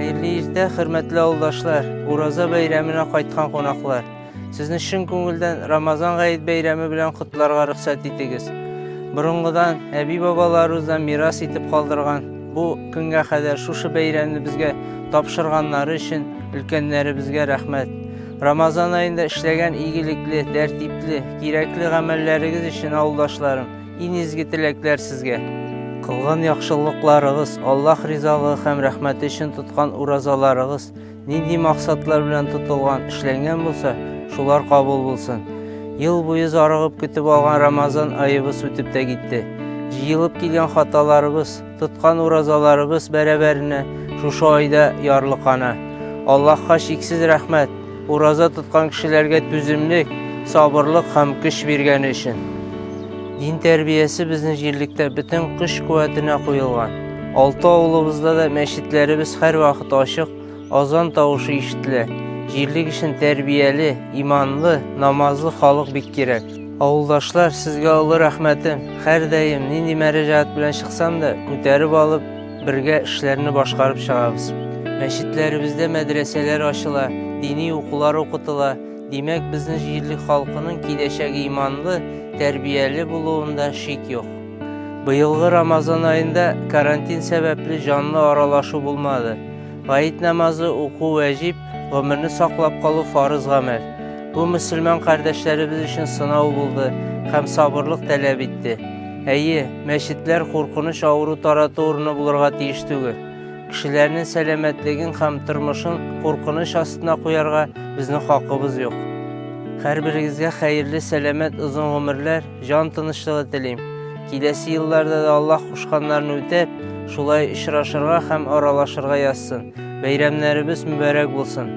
Хәерле иртә, хөрмәтле авылдашлар, Ураза бәйрәменә кайткан кунаклар. Сезне чын күңелдән Рамазан гает бәйрәме белән котларга рөхсәт итегез. Борынгыдан, әби-бабаларыбыздан мирас итеп калдырган бу көнгә кадәр шушы бәйрәмне безгә тапшырганнары өчен өлкәннәребезгә рәхмәт. Рамазан аенда эшләгән игелекле, тәртипле, кирәкле гамәлләрегез өчен авылдашларым, Иң изге теләкләр сезгә. Кылган яхшылыкларыгыз, Аллаһ ризалыгы һәм рәхмәте өчен тоткан уразаларыгыз нинди максатлар белән тотылган, эшләнгән булса, шулар кабул булсын. Ел буе зарыгып көтеп алган Рамазан аебыз үтеп тә китте. Җыелып килгән хаталарыбыз, тоткан уразаларыбыз бәрабәренә шушы айда ярлыкана. Аллаһка чиксез рәхмәт, Ураза тоткан кешеләргә түземлек, сабырлык һәм көч биргәне өчен. Дин тәрбиясе безнең җирлектә бөтен көч-куәтенә куелган. Алты авылыбызда да мәчетләребез һәрвакыт ачык, азан тавышы ишетелә. Җирлек өчен тәрбияле, иманлы, намазлы халык бик кирәк. Авылдашлар, сезгә олы рәхмәтем. Һәрдаим нинди мәрәҗәгать белән чыксам да, күтәреп алып, бергә эшләрне башкарып чыгабыз. Мәчетләребездә мәдрәсәләр ачыла, дини укулар укытыла. Димәк, безнең җирлек халкының киләчәге иманлы, тәрбияле булуында шик юк. Быелгы Рамазан аенда карантин сәбәпле җанлы аралашу булмады. Гает намазы уку вәҗиб, гомерне саклап калу фарыз гамәл. Бу мөселман кардәшләребез өчен сынау булды һәм сабырлык таләп итте. Әйе, мәчетләр куркыныч авыру тарату урыны булырга тиеш түгел. Кешеләрнең сәламәтлеген һәм тормышын куркыныч астына куярга безнең хакыбыз юк. Һәрберегезгә хәерле, сәламәт, озын гомерләр, җан тынычлыгы телим. Киләсе елларда да Аллаһ кушканнарны үтәп, шулай очрашырга һәм аралашырга язсын. Бәйрәмнәребез мөбарәк булсын.